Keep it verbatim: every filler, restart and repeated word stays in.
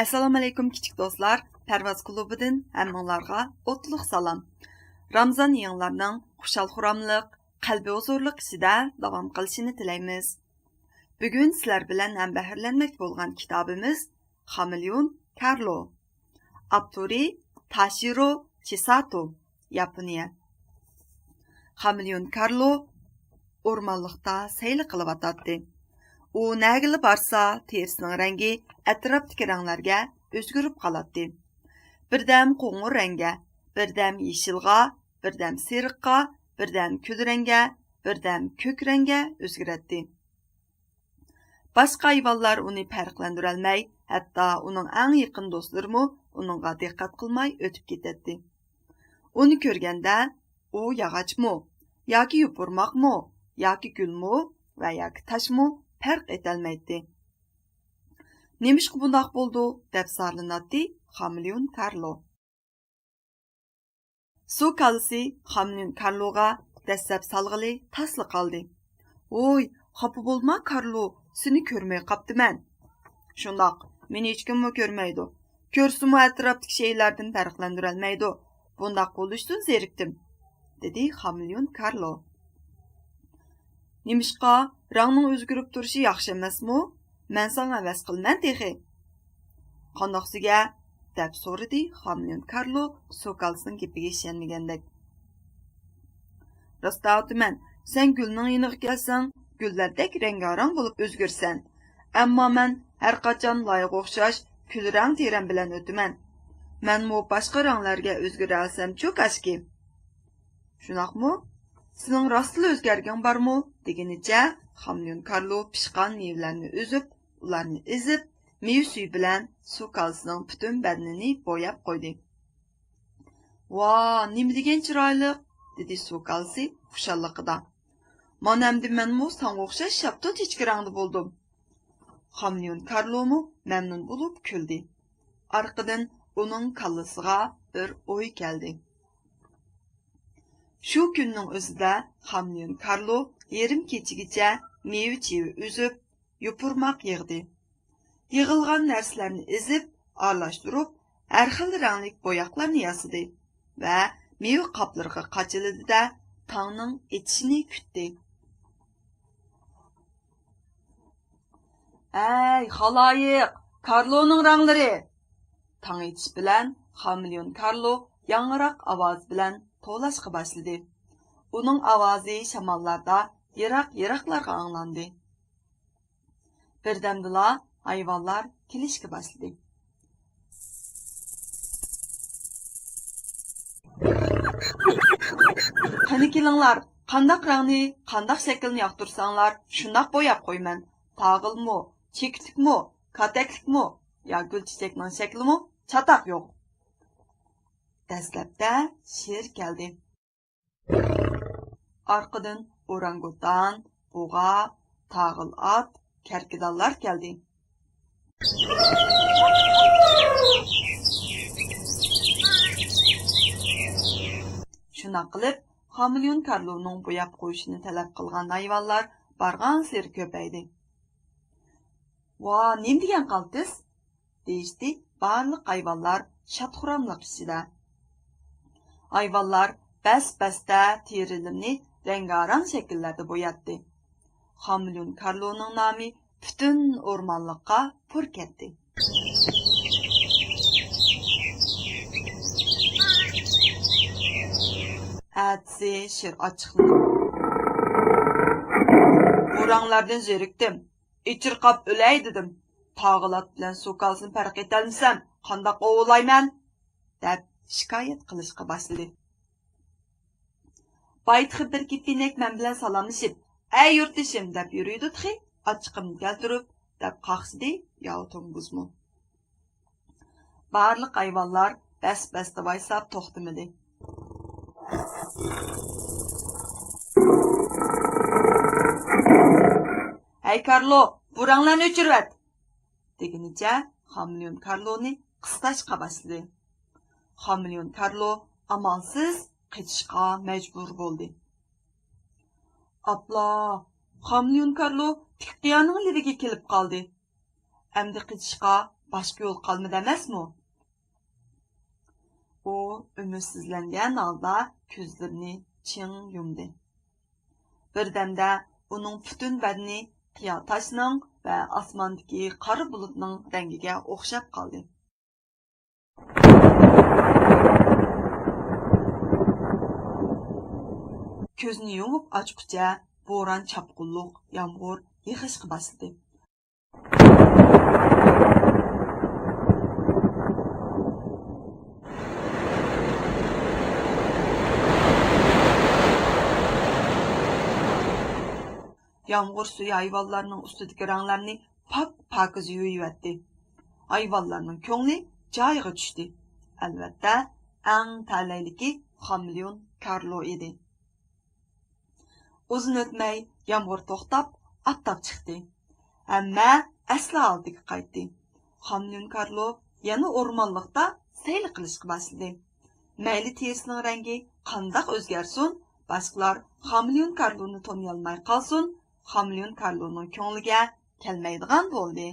ئەسسالامۇئەلەيكۇم كىچىك دوستلار، پەرۋاز كۇلۇبىدىن ھەممىڭلارغا ئوتلۇق سالام. رامزان ئېيىڭلارنىڭ خۇشال-خۇراملىق، قەلبى ھۇزۇرلۇق ئىچىدە داۋام قىلىشىنى تىلەيمىز. بۈگۈن سىلەر بىلەن ھەمبەھىرلەنمەكتە بولغان كىتابىمىز خامېليون كارلو. ئاپتورى تاشىرو چىساتو، ياپونىيە. خامېليون كارلو ئورمانلىقتا سەيلە قىلىۋاتاتتى. ئۇ نەگىلا بارسا، تېرىسىنىڭ رەڭگى ئەتراپتىكى رەڭلەرگە ئۆزگىرىپ قالاتتى. بىردەم قوڭۇر رەڭگە، بىردەم يېشىلغا، بىردەم سېرىققا، بىردەم كۈل رەڭگە، بىردەم كۆك رەڭگە ئۆزگىرەتتى. باشقا ھايۋانلار ئۇنى پەرقلەندۈرەلمەي، ھەتتا ئۇنىڭ ئەڭ يېقىن دوستلىرىمۇ ئۇنىڭغا دىققەت قىلماي ئۆتۈپ كېتەتتى. ئۇنى كۆرگەندە، ئۇ ياغاچمۇ، ياكى يوپۇرماقمۇ، ياكى گۈلمۇ ۋە ياكى تاشمۇ پەرق ئېتەلمەيتتى. نېمىشقا بۇنداق بولدى؟ دەپ زارلىناتتى خامېليون كارلو. سۇ كالىسى خامېليون كارلوغا دەسسەپ سالغىلى تاسلا قالدى. ۋوي، خاپا بولما، كارلو، سېنى كۆرمەي قاپتىمەن. شۇنداق، مېنى ھېچكىممۇ كۆرمەيدۇ. كۆرسىمۇ ئەتراپتىكى شەيئىلەردىن پەرقلەندۈرەلمەيدۇ. بۇنداق بولۇشتىن زېرىكتىم، دېدى خامېليون كارلو. نېمىشقا، رەڭنىڭ ئۆزگىرىپ تۇرۇشى ياخشى ئەمەسمۇ؟ مەن ساڭا ھەۋەس قىلىمەن تېخى. قانداق سۆزگە؟ دەپ سورىدى خامېليون كارلو سۇ كالىسىنىڭ گېپىگە ئىشەنمىگەندەك. راست ئېيتىمەن، سەن گۈلنىڭ يېنىغا كەلسەڭ، گۈللەردەك رەڭگارەڭ بولۇپ ئۆزگىرىسەن. ئەمما مەن ھەرقاچان لايغا ئوخشاش كۈل رەڭ تېرەم بىلەن ئۆتىمەن. مەنمۇ باشقا رەڭلەرگە ئۆزگىرەلىسەمچۇ كاشكى. شۇنداقمۇ؟ سېنىڭ راستلا ئۆزگەرگۈڭ بارمۇ؟ دېگىنىچە خامېليون كارلو پىشقان مېۋىلەرنى ئۈزۈپ، ئۇلارنى ئېزىپ، مېۋە سۈيى بىلەن سۇ كالىسىنىڭ پۈتۈن بەدىنىنى بوياپ قويدى. ۋا، نېمە دېگەن چىرايلىق! دېدى سۇ كالىسى خۇشاللىقىدا. مانا ئەمدى مەنمۇ ساڭا ئوخشاش شاپتۇل چېچىكى رەڭدە بولدۇم. خامېليون كارلومۇ مەمنۇن بولۇپ كۈلدى. ئارقىدىن ئۇنىڭ كاللىسىغا بىر ئوي كەلدى. شۇ كۈننىڭ ئۆزىدە خامېليون كارلو يېرىم كېچىگىچە مېۋە-چېۋە ئۈزۈپ، يوپۇرماق يىغدى. يىغىلغان نەرسىلەرنى ئېزىپ، ئارىلاشتۇرۇپ، ھەر خىل رەڭلىك بوياقلارنى ياسىدى ۋە مېۋە قاپلىرىغا قاچىلىدى-دە، تاڭنىڭ ئېتىشىنى كۈتتى. ئەي، خالايىق، كارلونىڭ رەڭلىرى! تاڭ ئېتىش بىلەن خامېليون كارلو ياڭراق ئاۋازى بىلەن توۋلاشقا باشلىدى. ئۇنىڭ ئاۋازى شاماللاردا يىراق-يىراقلارغا ئاڭلاندى. بىردەمدىلا ھايۋانلار كېلىشكە باشلىدى. قېنى كېلىڭلار، قانداق رەڭنى، قانداق شەكىلنى ياقتۇرساڭلار، شۇنداق بوياپ قويىمەن. تاغىلمۇ، چېكىتلىكمۇ، كاتەكلىكمۇ يا گۈل چېچەكنىڭ شەكلىمۇ، چاتاق يوق. دەسلەپتە شىر كەلدى. ئارقىدىن ئورانگۇتان، بۇغا، تاغىل ئات، كەركىدانلار كەلدى. شۇنداق قىلىپ، خامېليون كارلونىڭ بوياپ قويۇشىنى تەلەپ قىلغان ھايۋانلار بارغانسېرى كۆپەيدى. ۋا، نېمە دېگەن قالتىس! دېيىشتى بارلىق ھايۋانلار شاد-خۇراملىق ئىچىدە. ھايۋانلار بەس-بەستە تېرىلىرىنى رەڭگارەڭ شەكىللەردە بوياتتى. خامېليون كارلونىڭ نامى پۈتۈن ئورمانلىققا پۇر كەتتى. ئەتىسى شىر ئاچچىقلىنىپ، بۇ رەڭلەردىن زېرىكتىم. ئېچىرقاپ ئۆلەي دېدىم. تاغىل ئات بىلەن سۇ كالىسىنى پەرق ئېتەلمىسەم، قانداق ئوۋلايمەن؟ دەپ شىكايەت قىلىشقا باشلىدى. بايا تېخى بىر كېپىنەك مەن بىلەن سالاملىشىپ، ئەي يۇرتدىشىم دەپ يۈرىدۇ تېخى، ئاچچىقىمنى كەلتۈرۈپ، دەپ قاقشىدى ياۋا توڭگۇزمۇ. بارلىق ھايۋانلار بەس-بەستە ۋايساپ توختىمىدى. ھەي كارلو، بۇ رەڭلەرنى ئۆچۈرۈۋەت! دېگىنىچە خامېليون كارلونى قىستاشقا باشلىدى. خامېليون كارلو ئامالسىز قېچىشقا مەجبۇر بولدى. ئاپلا، خامېليون كارلو تىك قىيانىڭ لېۋىگە كېلىپ قالدى. ئەمدى قېچىشقا باشقا يول قالمىدى ئەمەسمۇ؟ ئۇ ئۈمىدسىزلەنگەن ھالدا كۆزلىرىنى چىڭ يۇمدى. بىردەمدە ئۇنىڭ پۈتۈن بەدىنى قىيا تاشنىڭ ۋە ئاسماندىكى قارا بۇلۇتنىڭ رەڭگىگە ئوخشاپ قالدى. كۆزىنى يۇمۇپ ئاچقۇچە بوران، چاپقۇنلۇق يامغۇر يېغىشقا باشلىدى. يامغۇر سۈيى ھايۋانلارنىڭ ئۈستىدىكى رەڭلەرنى پاك-پاكىز يۇيۇۋەتتى. ھايۋانلارنىڭ كۆڭلى جايىغا چۈشتى. ئەلۋەتتە، ئەڭ تەلەيلىكى خامېلېئون كارلو ئىدى. ئۇزۇن ئۆتمەي يامغۇر توختاپ، ئاپتاپ چىقتى. ھەممە ئەسلى ھالىتىگە قايتتى. خامېلېئون كارلو يەنە ئورمانلىقتا سەيلە قىلىشقا باشلىدى. مەيلى تېرىسىنىڭ رەڭگى قانداق ئۆزگەرسۇن، باشقىلار خامېلېئون كارلونى تونۇيالماي قالسۇن، خامېلېئون كارلونىڭ كۆڭلىگە كەلمەيدىغان بولدى.